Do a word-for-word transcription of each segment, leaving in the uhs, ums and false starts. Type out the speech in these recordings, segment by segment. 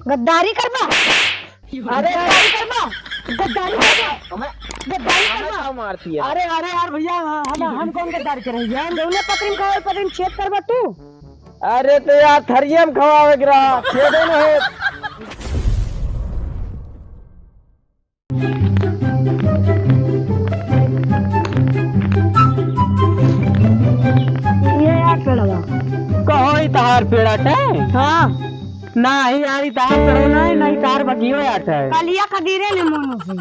गद्दारी करबा? अरे गद्दारी करबा? गद्दारी करबा? हमें, गद्दारी हमें करबा? काहे मारती है? अरे, अरे यार भैया, हम, हम कौन गद्दारी करे हैं? हम जौने पतरी में खावे, पतरी में छेद करबा तू? अरे तो यार, थरिया में खवावे के रहा, छेदे न हो। ये यार पेड़वा। कहो, ई तहार पेड़ आटे? हाँ। नाही यार, ई तहार पेड़ो नाही, नाही तहार बगियो आटे। कलिया खदीरे ने मोनू से।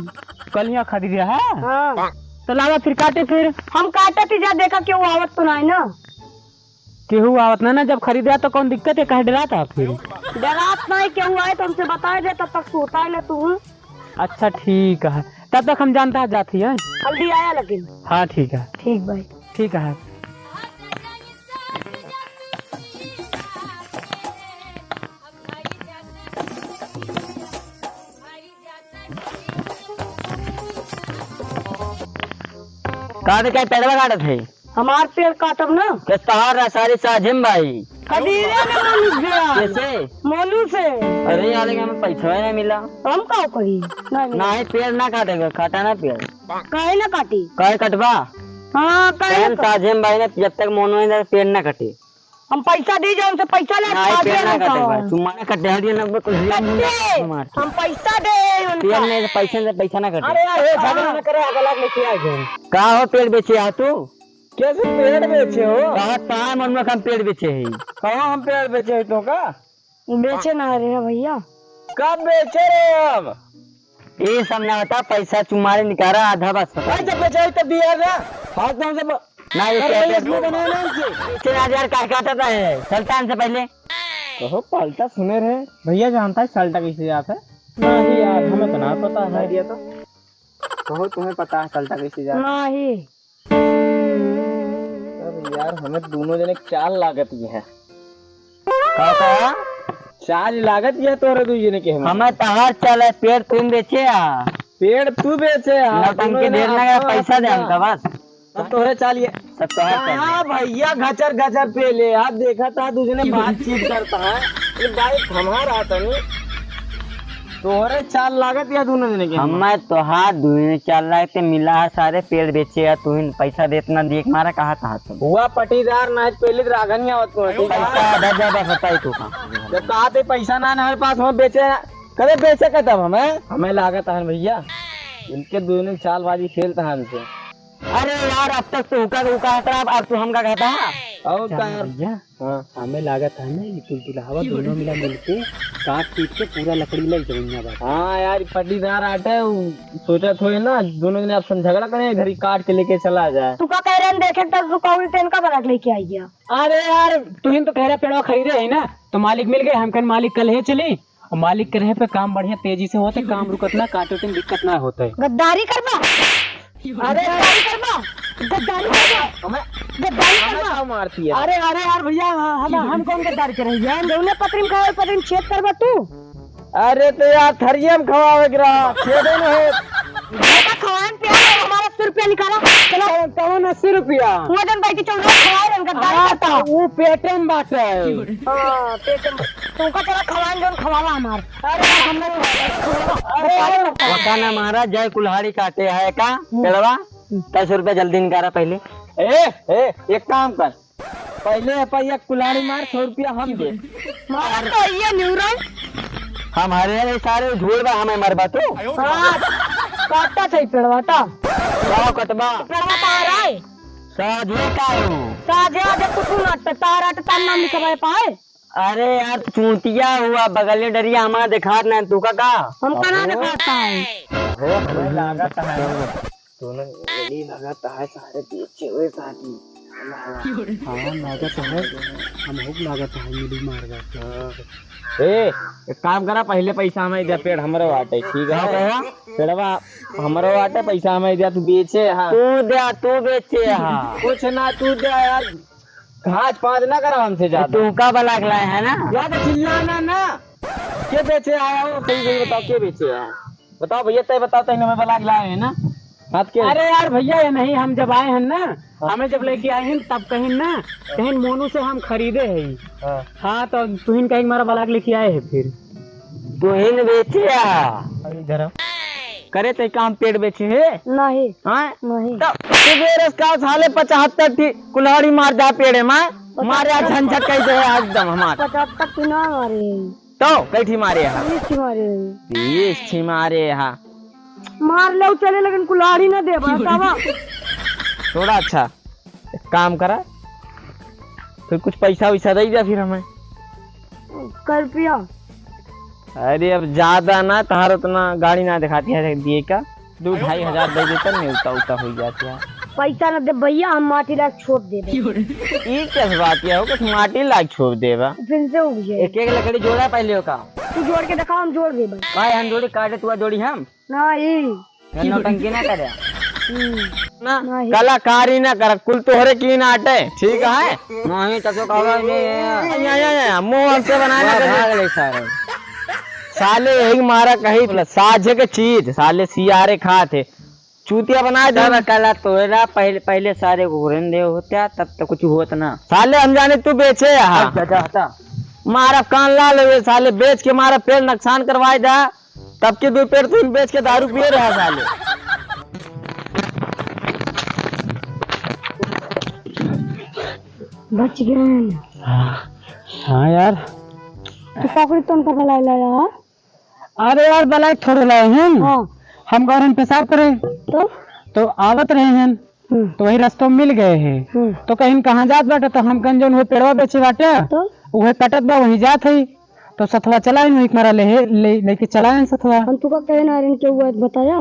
कलिया खदीरे है? हाँ। तो लावा फिर काटे फिर। हम काटे थी जा, देखा केहू आवत तो नाही ना। केहू आवत ना, ना, जब खरीदे तो कौन दिक्कत है, काहे डरात है फिर? डरात नाही, केहू आए तो हमसे बताए दे, तब तक तू उतार ले तू। अच्छा ठीक है, तब तक हम जानता है जात ही है। जल्दी आया लेकिन। हाँ ठीक है। ठीक भाई। ठीक है। का दे, का पेड़वा काटत है? हमार पेड़ काटब ना। के तहार रसारी साझिम भाई। खदीरे ने मोनू से। कैसे? मोनू से। अरे यार, लेकिन हमें पैसा ही नहीं मिला। हम का करी? नहीं मिला। नहीं, पेड़ ना काटे, काटा ना पेड़। काहे ना काटी? काहे कटबा? हाँ, काहे ना काटी? साझिम भाई ने जब तक मोनू है, पेड़ ना कटे। हम पैसा दे जाओ, उनसे पैसा ले, नहीं, खा पेड़ दिया ना ना कटे तो। भाई, चुम्मा ना कटे, हरिया ना कुछ लिया कटे। मार के। हम पैसा दे उनका। पेड़ नहीं, पैसे से पैसा ना कटे। अरे यार, हे झगड़ा ना करे, अगला लेके आ गए। का हो, पेड़ बेचे आ तू? कैसे पेड़ बेचे हो? कहा, कहाँ मन में हम पेड़ बेचे ही? कहाँ हम पेड़ बेचे ही तो का? बेचे ना रहे भैया। कब बेचे रहे अब? ये सब ना बता, पैसा चुमारे निकाला आधा बस बता। भाई, जब बेचे ही तब दिया ना। फालतू हमसे ब-, ना, ये अरे क्या भैया, पेड़ मुंह बनाओ ना इनसे। तीन हजार का काटता है, चलता है इनसे पहले। कहो, पलटा सुने रहे। भैया जानता है सल्टा कैसे जाता है? नहीं यार, हमें तो ना पता है। दिया तो। कहो, तुम्हें पता है सल्टा कैसे जाता है? नहीं। अरे यार, हमें दोनों जने चाल लागत ये है। का, का? चाल लागत ये तोरे दू जने के हमें। हमें तहार चाल है, पेड़ तुम बेचे आ। पेड़ तू बेचे आ, नौटंकी दोनों जने ढेर ना आपस पैसा दे में हमका बस। सब तोरे चाल ये। सब तोहर चाल हाँ है। भैया, घचर घचर पेले, आप देखा था दू जने बातचीत करता है। ये बात हमारा तनी। तोहरे चाल लागत या दोनों जने के? हमें तोहार दुई चाल लागते मिला है, सारे पेड़ बेचे है, तू ही पैसा देत ना दिए, मारा कहा था तुम? हुआ पटीदार ना है, पहले तो रागन ही आवत को है, ठीक है? पैसा दे दे बस, बताई तू का। जब कहा थे पैसा ना है हमारे पास, हम बेचे, कदे बेचे का तब हमें? हमें लागत है भैया, इनके दोनों चालबाजी खेलता है हमसे। अरे यार, अब तक तो हुका हुका हतरा, अब, अब तू हमका कहता है? और का यार? भैया, हाँ। हमें लागत है ना, ये तुलतुलहवा दोनों मिला मिलके काट पीट के पूरा लकड़ी ले जमीनिया बात। हाँ यार, पटीदार आटे, उ सोचा थोड़े ना, दोनों जने आपस में झगड़ा करें, घर ही काट के लेके चला जाए। तू का कह रहे हैं, देखे तो तू कौन तेन का बलक लेके आई गया? अरे यार, तुहिन तो कह रहे पेड़वा खरीदे है ना, तो मालिक मिल गए, हम कहन मालिक कल है चली, और मालिक के रहे पे काम बढ़िया तेजी से होते, काम रुकत ना, काटो दिन दिक्कत ना होते। गद्दारी करबा? अरे गद्दारी करबा? गद्दारी करबा? हमें, गद्दारी हमें करबा? का मारती है? अरे, अरे यार भैया, हम, हम कौन गद्दारी करे? हम जौने पतरी में खाए, पतरी में छेद करबा तू। अरे तो यार, थरिया में खवावे के रहा, छेदे में हो। बेटा, खवान पे आ, हमारा अस्सी रुपया निकाला। चलो। कौन, कौन अस्सी रुपया? वो दिन बैठी चौराहा खवाए रहे, गद्दारी हाँ, करता। तो वो पेटे में बाटे। हाँ, पेटे में। तुमका तेरा खवान जोन खवाला हमार। अरे, हम नहीं। अरे, अरे, वका ना महाराज, जय कुल्हाड़ी काटे है का? हम्म। पेड़वा, दस रुपया जल्दी निकाला पहले। ए, ए, एक काम कर, पहले ए पर एक कुल्हाड़ी मार, सौ रुपया हम दे। मार तो ये न्यूरल। हमारे ये सारे झूठ बा, हमें मरबा तू। हाँ, काटा चाहिए पेड़वा ता। गाँव कटबा। पेड़वा ता आ रहा है। साझे का हो? साझे आज कुछ ना, तारा तो तार नाम लिखवाए पाए। अरे यार, चूतिया हुआ, बगल में डरिया हमारा दिखात ना, तू का का? हमका ना दिखाता है। हो, हमें लागत है। दोनों मिली लागत है, सारे पीछे हुए साथी। हाँ, लागत है। हम हुक लागत है, मिली मार जाते हैं। हाँ। ए, एक काम करा, पहले पैसा हमें दे, पेड़ हमरो बाटे, ठीक है? हाँ, भैया। पेड़वा हमरो बाटे, पैसा हमें दे, तू बेचे, हाँ। तू दे, तू बेचे, हाँ। कुछ ना, तू दे यार, घास पात ना करा हमसे ज्यादा। तू का बलाक लाए है ना? ज्यादा चिल्लाना ना। के बेचे आया हो, सही सही बताओ, के बेचे आया? बताओ भैया, तय बताओ, तय हमें बलाक लाए है ना? हाथ के? अरे यार भैया, ये नहीं, हम जब आए हैं ना, हाँ। हमें जब लेके आए हैं, तब कहीं ना, कहीं मोनू से हम खरीदे हैं। हाँ। हाँ, तो तुहिन कहीं हमारा बलाक लेके आए हैं फिर। तू ही न बेचे आ। अरे धरम। करे ते काम पेड़ बेचे है? नहीं। हाँ? नहीं। तो तू बेरस का साले पचहत्तर ठी कुल्हाड़ी मार जा पेड़े में। मारे आ झंझट कह दे एकदम हमार। पचहत्तर ठी ना मारे। तो कई ठी मारे हा? बीस ठी मारे। बीस ठी मारे हा। मार ले चले लेकिन कुल्हाड़ी ना दे बतावा। थोड़ा अच्छा। एक काम करा, फिर कुछ पैसा वैसा दे दिया फिर हमें। कर पिया। अरे अब ज्यादा ना, तहार उतना गाड़ी ना दिखाती है, दिए का दो ढाई हजार दे देता, नहीं उल्टा उल्टा हो जाती है। पैसा ना दे भैया, हम माटी लायक छोड़ दे दे। ये कैसे बात है, हो कुछ माटी लायक छोड़ देबा? फिर से उग जाए। एक एक लकड़ी जोड़ा पहले का। तू जोड़ के दिखा, हम जोड़ देबे। भाई हम जोड़ी काटे, तू जोड़ी हम। नहीं। ये नौटंकी ना करे। हम्म। ना, नहीं। कलाकारी ना कर, कुल तोहरे की नाटे, ठीक है? नहीं, तो सो कहबा नहीं है। या, या, या, मुंह हमसे बनाए ना वाह, करे। भाग ले सारे। साले यही मारा कही, साझे के चीज, साले सियारे खात है। चूतिया बनाए दे। तब कला तोरा पहले, पहले सारे को घुरन दे होत्या, तब तो कुछ होत ना। साले हम जाने तू बेचे यहाँ। हट, हट, हट। मारा कान लाल हुए साले, बेच के मारा पेड़ नुकसान करवाए दा। तब के दो पेड़ तीन बेच के दारू पिए रहा साले। बच गए। हाँ, हाँ यार। तू पकड़ी तोन का भलाई लाया, हाँ? अरे यार, बलाए थोड़े लाए हैं। हाँ। हम गौरन पेशाब करे। तो? तो आवत रहे हैं। हम्म। तो वही रास्ता में मिल गए हैं। हम्म। तो कहीं कहाँ जात बाटे, तो हम कहीं जौन हुए पेड़वा बेचे बाटे, तो? उहे कटत बा, वहीं जात है। तो सथवा चलाइन, वहीं मारा ले, ले, लेके चलाइन सथवा। हम तुका कहे ना, इनके हुआ बताया?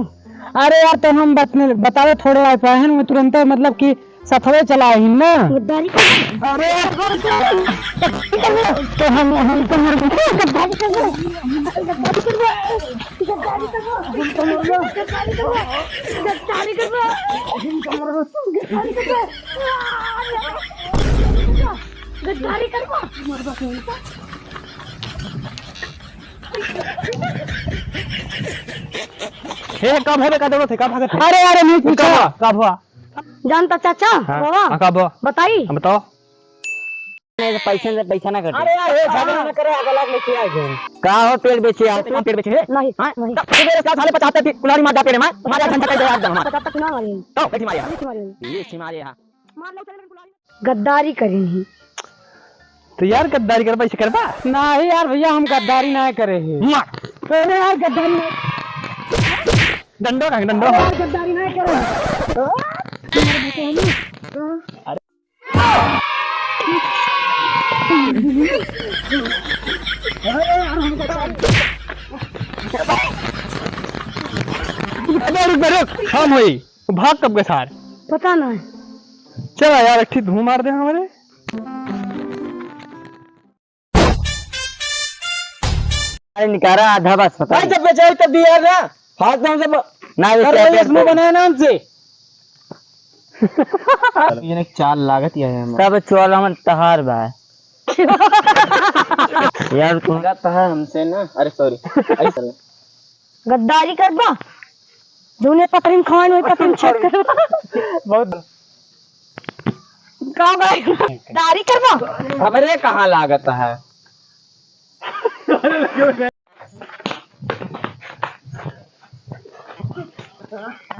अरे यार, तो हम बत-, बतावे थोड़े आए पाए हैं, वो तुरंत मतलब कि सथवे चलाए ही ना। गद्दारी कर। अरे, तो हम, हम तो मर गए। गद्दारी कर। गद्दारी कर। गद्दारी कर। गद्दारी कर। गद्दारी कर। हे, कब है बे, का दौड़त है, का भागत है? अरे, अरे, नहीं, कब हुआ? कब हुआ? जानता चाचा, हाँ, बाबा, हाँ, का बा? बताई। हाँ, बताओ। नहीं, तो पैसे से पैसा ना कटे। अरे यार, हे, झगड़ा ना करे, अगला के लेके आ गए। का हो, पेड़ बेचे आओ, पेड़ बेचे है? नहीं, हाँ? नहीं। तो तू मेरे साथ साले पचहत्तर की कुल्हाड़ी मार जा पेड़ में, मार जा, घंटा कर दे यार, जमा। पचहत्तर की ना मारी। तो, बैठी मारी यार। बैठी मारी। ये सी मारे यहाँ। मार लो, चल, कुल्हाड़ी। गद्दारी करी नहीं। तो यार, गद्दारी करबा, ऐसे करबा? नहीं यार भैया, हम गद्दारी ना करे हैं। मार। अरे यार, गद्दारी ना। डंडो कहाँ, डंडो? अरे यार, गद्दारी ना करे। अरे। अबे रुक बे, रुक। हम होई। भाग कब गए सार? पता नहीं। चला यार, एक ठी धूम मार दे हमरे। अरे निकारा आधा बस, पता भाई, नहीं। जब बेचारी तब दिया ना, हाथ में से ब-, ना, ये अरे क्या ये करते मुंह हैं? बनाया ना हमसे। ये ना चाल लागत ही है हमारा। सब चोल हमन तहार बा। यार तू लगा तहार हमसे ना, अरे sorry, ऐसा गद्दारी करबा? जौने पतरी में खवाइन, वही पतरी में छेद करबा। बहुत। का भाई? गद्दारी करबा? हमरे कहाँ लागत है?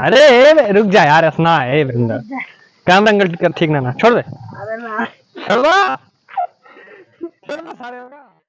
अरे, ए, रुक जा यार, ऐसा ना है, ए, वृंदा। काम रंगल कर ठीक ना, ना, छोड़ दे। अरे ना। छोड़ दो। छोड़ दो सारे होगा।